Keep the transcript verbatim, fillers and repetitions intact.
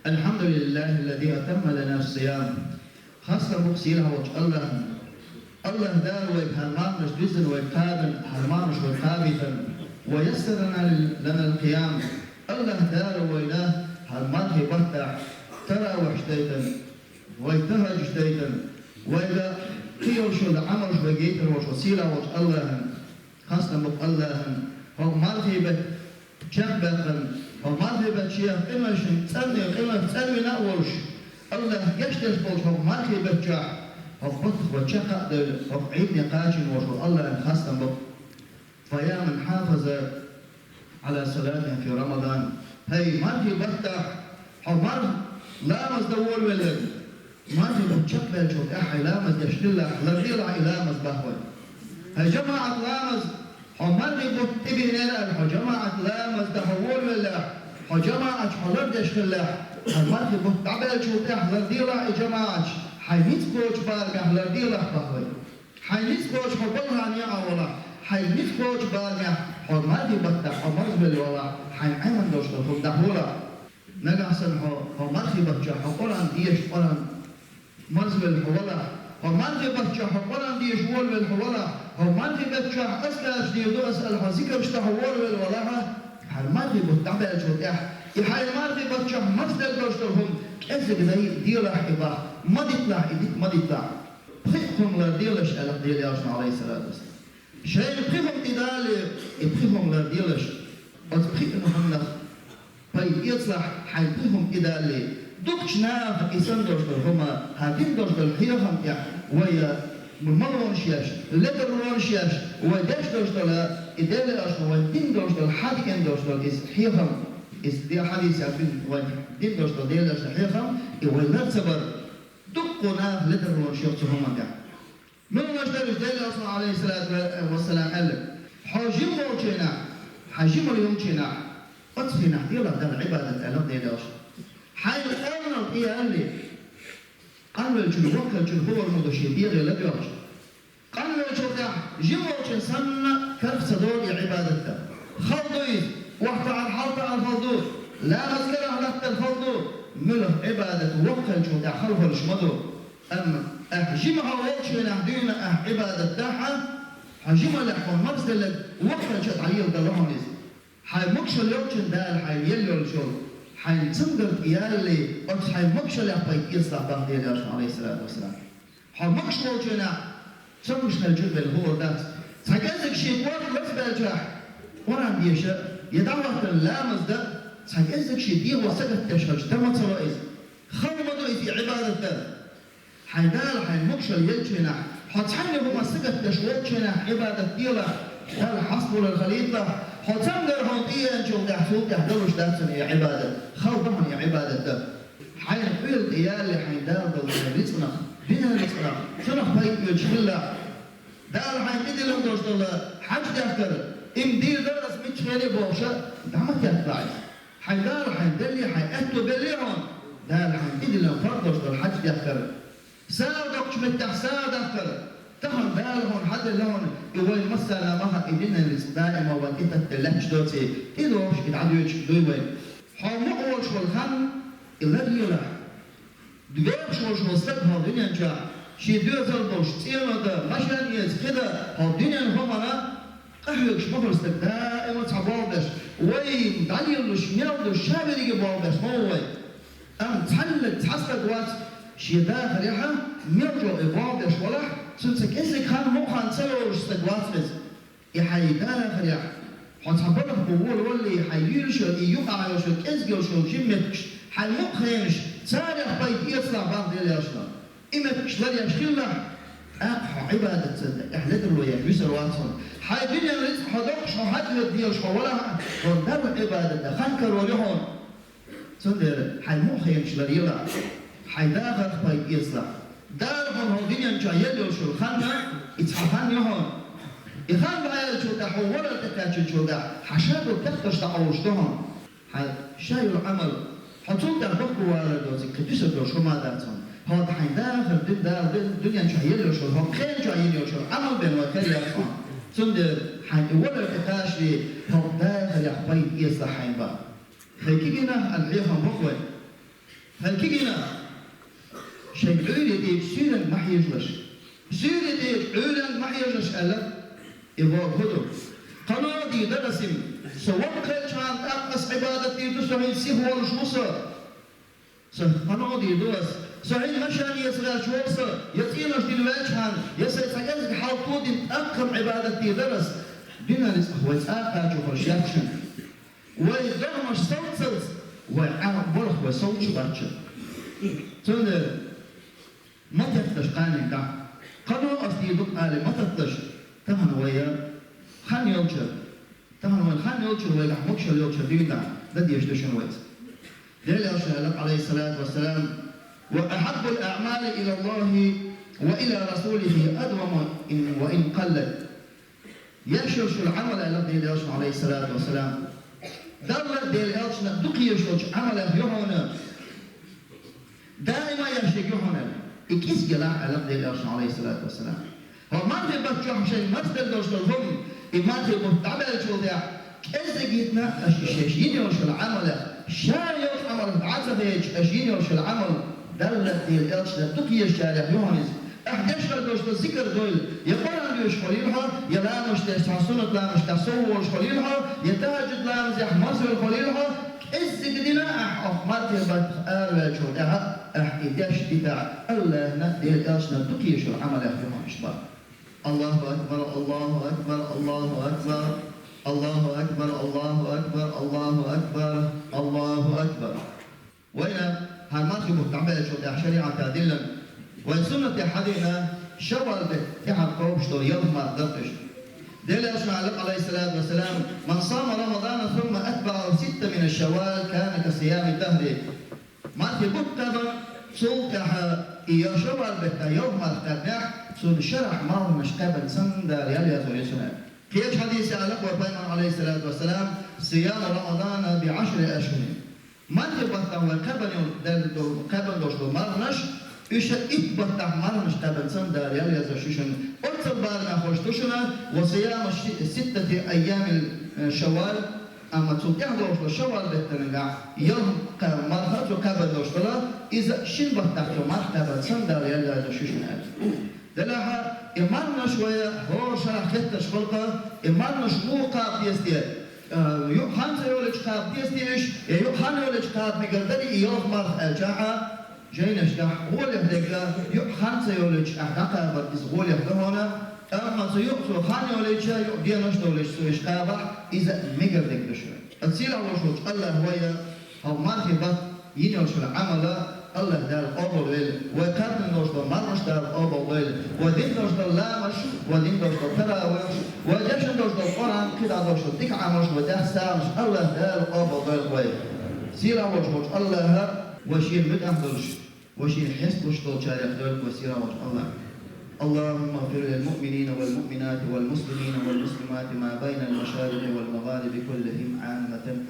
الحمد لله الذي أتم لنا الصيام. Хастам бу сийлахь волчу АллахӀана. АллахӀ Дала вайга хӀара марханаш дуьззина, вайга кхабина, хӀара марханаш вайга кхабийтина. ويسر لنا القيام. АллахӀ Дала вайна хӀара мархийн баттахь таравихьаш дайтина, вайга тахӀажжуд дайтина, вайга кхин йолуш йолу Ӏамалш вайга яйтина волчу сийлахь волчу АллахӀана. Хастам бу АллахӀана, хӀокху мархийн беттан чекхбаьккхина, хӀокху мархийн беттан шен къиношна, цӀанне къиношна цӀанвина а волуш, АллахӀа гечдеш болчу хӀокху мархийн беттан чохь, хӀокху баттах вай чекх а девлла, хӀокху Ӏийдане кхачийна волуш волу АллахӀана хастам бу. فيا من حافظ على صلاتنا في رمضان. ХӀай мархийн баттахь, хьо марха ламаз дан волавелларг, мархийн бутт чекхбаьллачул тӀаьхьа хьайн ламаз деш хиллехь, лардийлахь и ламаз, боху вай. ХӀай жамаӀат ламаз, хьо мархийн бутт тӀебеанера аьлла, хьо жамаӀат ламаз дан хьо волавеллехь, хьо жамаӀатчу хьо лардеш хиллехь, хьан мархийн бутт дӀабаьллачул тӀаьхьа лардийлахь и жамаӀатчу, хьайн ницкъ кхочу барамехь лардийлахь, боху вай. Хьайн ницкъ кхочу хьо балхана яа волахь, хьайн ницкъ кхочу барамехь хьо мархийн баттахь хьо марзвелла валахь, хьайн Ӏемина долуш долу хӀума дӀахьолахь. Нагахь санна хьо, хьо мархийн баттахь хьо Къуръан деша, Къуръан марзвелла хьо валахь, хьо мархийн баттахь хьо Къуръан деша волавелла хьо валахь, хьо мархийн баттахь ас лаьрча дийр ду ас аьлла хьо зикарш дан хьо волавелла валахь, хьан мархийн бутт дӀабаьллачул тӀаьхьа, и хьайн мархийн баттахь марзделла долуш долу хӀума кӀеззиг дай, делахь и боху, ма дитлахь и, дика ма дитлахь. Пхи хӀума лардийлаш аьлла Делан Элчано, Ӏалайхиссалату вассалам. Шайна пхи хӀума тӀедалале, и пхи хӀума лардийлаш. Оцу пхиъна хӀуманах пайда эцалахь, хьайн пхи хӀума тӀедалале. Дукхачу наха и санна долуш долу хӀума, хьан дина долуш долу хьехам тӀехь, вай малонаш еш, ледарлонаш еш, вай деш долуш долу, и Делан Элчано вайн дина долуш долу, хьан дина долуш долу иза хьехам, иза де хьадисехь бина вайн дина долуш долу Делан Элчано хьехам, и вай лар ца бар. Дуккха наха ледарлонаш йо цу хӀуманна тӀехь. Муьлханаш дара иза, Делан Элчано, Ӏалайхиссалату вассалам, аьлла: «Хьо жима волчийнахь, хьан жималла йолчийнахь, оцу хенахь делахь Далла Ӏибадат», аьлла Делан Элчано. Хьайна къанвелла тӀеялале, къанвеллачун, воккхаллачун хӀун лур ма ду шен дегӀе ладоьгӀча. Къанвеллачул тӀаьхьа жима волчун санна карах ца долу и Ӏибадат дан. Хала ду иза, охьатаӀар, хьалтаӀар хала ду, ламаз карахь латтар хала ду, муьлха Ӏибадат воккхаллачул тӀаьхьа хала хуьлуш ма ду. Амма ахь жима хьо волчу хенахь дуьйна ахь Ӏибадат дахь, хьо жималлехь хьуна марзделларг воккхаллача дӀалеладала хьуна иза. Хьайн могушалла йолчун Дала хьайна елла йолчул, хьайна цуьнгара тӀеялале, оцу хьайн могушаллех пайда эцалахь, боху Делан Элчано, Ӏалайхиссалату вассалам. Хьо могуш волчу хенахь, цомгуш хьаьжжина велла хуур дац. Цхьа кӀеззиг шен кӀорга лазабаьллачохь, Къуръан деша, я дӀахӀоттана ламаз дан, цхьа кӀеззиг шен дегӀо сагатдеш хилча, дан ма ца ло иза. Хала ма ду иза и Ӏибадат дан. Хьайн Дала хьайн могушалла еллачу хенахь, хьо цхьанна хӀуманах сагатдеш волчу хенахь Ӏибадат делахь, Далла хьасталур хилийталахь, хьо цамгар хьуна тӀееанчул тӀаьхьа цул тӀаьхьа далуш дац цунна и Ӏибадат. Хала ду хьуна и Ӏибадат дан. Хьайна къоьлла тӀеялале хьайн Дала долу хьайн рицкъанах, дуьненан рицкъанах, цунах пайда оьцуш хилалахь. Дала хьайна тӀедиллина долуш долу хьаьж дехкар, и ма дийр дара ас миччахье а бохуш, дӀа ма тетталахь иза. Хьайн Дала хьайна деллий, хьайн аьтто беллий хьуна, Дала хьайна тӀедиллина парз долуш долу хьаьж дехкар. СагӀа доккхучу меттехь сагӀа даккхар. Тахана Дала хьуна хьаделла хьуна, и вайн массарна ма хаьа, и дуьненан рицкъ даима вайн тӀе татталуш доций, тӀедогӀуш и дӀадоьдуш дуй вайн. Хьо мукъа волуш волу хан и ларъелахь. Вехаш волуш волу стаг хьо дуьнен чохь, шен доьзал долуш, цӀено дан, машен эца, кхин дан, хьо дуьненан хӀуманна къахьоьгуш ма хуьлу стаг, даима цхьа болх беш, вай дӀалелош, мел долуш, ша берриге болх беш ма ву вай. Амма цхьаннаг цхьа стаг вац, шен дахарехь мел чӀогӀа и болх беш валахь, цуьнан цхьа кӀеззиг хан, мукъа хан ца йолуш стаг вац иза. И хьайн дахарехь, хьо цхьа балха бу волавалале, хьайн юьйлуш йолу, и юкъахь йолуш йолу, кӀезиг йолуш йолу жима меттигаш, хьайн мукъа хенаш, царех пайда эцалахь, боху Делан Элчано. И меттигаш ларъеш хилалахь, тӀаккха хьо Ӏибадатца тӀехь ледарло еш висар вац хьуна. Хьайн дуьненан рицкъ хьо доккхуш, хьо хьаьж деш хьо валахь а, хьуна Далла Ӏибадат дан хан карор ю хьуна. Цундела хьайн мукъа хенаш ларъелахь, хьайн дахарх пайда эцалахь. Дала хьуна хьо дуьнен чохь елла йолуш йолу хан, и цхьа хан ю хьуна. И хан дӀаяьллачул тӀаьхьа, хьо валар тӀекхаьчначул тӀаьхьа, хьан ша долу кехаташ дӀакъовлуш ду хьуна. Хьан ша йолу Ӏамал, хьо цул тӀаьхьа бакъо валар доцург кхин дуьсур долуш хӀума дац хьуна. ХӀокху хьайн дахар, дуьнен, Дала дуьнен чохь елла йолуш йолу, хӀокху хенан чохь йина йолуш йолу Ӏамал бен вай хир яц хьуна. Цундела хьайн и валар тӀекхачале, хӀокху дахарх пайда эцалахь хьайн, боху. Хьайн кегийнах аьлла хьехам бо-кх вайн. ХӀара кегий нах шайн Ӏуьйре тӀера суьйранга ма хьежалаш. Суьйре тӀера Ӏуьйранга ма хьежалаш аьлла, и бохург хӀун ду? Кхано а дийр дара ас, со воккха хилчахьана тӀаккха ас Ӏибадат дийр ду, со хӀинца сиха волуш ву со. Со кхано а дийр ду ас. Со хӀинца машен эца гӀерташ волу со, я цӀенош дина ваьлчахьана, я сайн цхьа кӀеззиг хьал тодина тӀаккха-м Ӏибадат дийр дара ас. Дуьненан рицкъах вай цкъа а кхачо хилча яхшина. Вай догӀмаш совцалц, вай Ӏа-, болх вай совцуш бац. Цундела ма тетталаш кханенга дӀа. Кхано ас дийр ду-кх алий ма тетталаш. Тахана вай хан йолчара, тахана вай хан йолчара вайгахь могушалла йолчара дуьйна дан дезаш ду шуна вайца. Делан Элчано аьлла, Ӏалайхиссалату вассалам: «Ва ахьаббул аъмали илаллахӀи ва ила расулихӀи адваму ин, ва ин къаллат». Еш йолуш йолу Ӏамал, аьлла Делан Элчано, Ӏалайхиссалату вассалам, Далла а, Делан Элчанна а дукха еш йолчу Ӏамалех ю хьуна. Даима еш ерг ю хьуна, и кӀезиг елахь, аьлла Делан Элчано, Ӏалайхиссалату вассалам. ХӀокху мархи бутт чохь шайна марсаделла долуш долу хӀума, и мархи бутт дӀабаьллачул тӀаьхьа, кӀеззиг йитина аша шаьш йина йолуш йолу Ӏамалех, ша йолчу Ӏамалех дӀа а ца хеташ, аша йина йолуш йолу Ӏамал Далла а, Делан Элчанна а дукха ешачарех ю хьуна иза. Ахь деш хир долуш долу зикр дойла, я Къуръан доьшуш хуьлийла хьо, я ламазаш деш цхьа суннат ламазашкахь сов волуш хуьлийла хьо, я тахӀажжуд ламазехь марсавелла хуьлийла хьо, кӀеззиг дина ахь хӀокху мархи баттах араваьллачул тӀаьхьа, ахь и деш дитахь, АллахӀна а, Делан Элчанна а дукха еш йолу Ӏамалех ю хьуна уьш бан. Аллаху акбар, Аллаху акбар, Аллаху акбар. Аллаху акбар, Аллаху акбар, Аллаху акбар, Аллаху акбар. Вайна хӀара мархи бутт дӀабаьллачул тӀаьхьа шариӀатехь диллина, вайн суннатехь хьадина, шаввал беттан тӀаьхьа кхобуш долу ялх марха дара уьш. Делан Элчано аьлла, Ӏалайхиссалату вассалам: «Ман сама Рамадана сумма атбаӀаху ситта мина шаввал, кана ка сиями ддахри». Мархи бутт кхаьбна, цул тӀаьхьа и я шаввал беттан ялх марха кхаьбнехь, цунна шарахь марханаш кхаьбна санна Дала ял яздо иза цунна. Кхечу хьадисехь аьлла вайн Пайхамара, Ӏалайхиссалату вассалам: «Сияму Рамадана би Ӏашри ашхурин». Мархи баттахь вай кхаьбна йолу, кхаьбна долуш долу марханаш, уьш итт баттахь марханаш кхаьбна санна Дала ял яздо шуьшинна. Оццул барамехь хуьлуш ду шуна: «Ва сияму ши-, ситтати айямил, э, шаввал». Амма цул тӀаьхьа долуш долу шаввал беттанехь ялх кха-, марха цо кхаьбна долуш долу, иза шина баттахь цо марха кхаьбна санна Дала ял яздо шуьшинна аьлла. Делахь и марханаш вай хӀора шарахь хеттарш хуьлу-кх, и марханаш муха кхаба деза те? Э, юкъ хан ца йолуьйтуш кхаба деза те уьш, я юкъ хан йолуьйтуш кхаба мегар дарий и ялх марха аьлчахь а, жайнашкахь гӀоле дерг, юкъ хан ца йолуьйтуш ахь дӀакхабар иза гӀоле ду хьуна, амма цу юкъ цо хан йолуьйтуш, юкъ денош долуьйтуш цо уьш кхабахь, иза мегар дерг ду шуна. Ткъа сийлахь волуш волчу АллахӀа вай хӀокху мархи баттахь йина йолуш йолу Ӏамал АллахӀа Дала къобалдойла, вай кхаьбна долуш долу мархаш Дала къобалдойла, вай дина долуш долу ламазаш, вай дина долуш долу таравихьаш, вай дешна долуш долу Къуръан, кхидӀа долуш долу дика Ӏамалш, вай даьхна сагӀанаш АллахӀа Дала къобалдойла вай. Сийлахь волуш волчу АллахӀа вай шена муьтӀахь долуш, вай шена хьесталуш долчарех дойла вай сийлахь волчу АллахӀа. اللهم اغفر للمؤمنين والمؤمنات والمسلمين والمسلمات ما بين المشارق والمغارب كلهم عامة.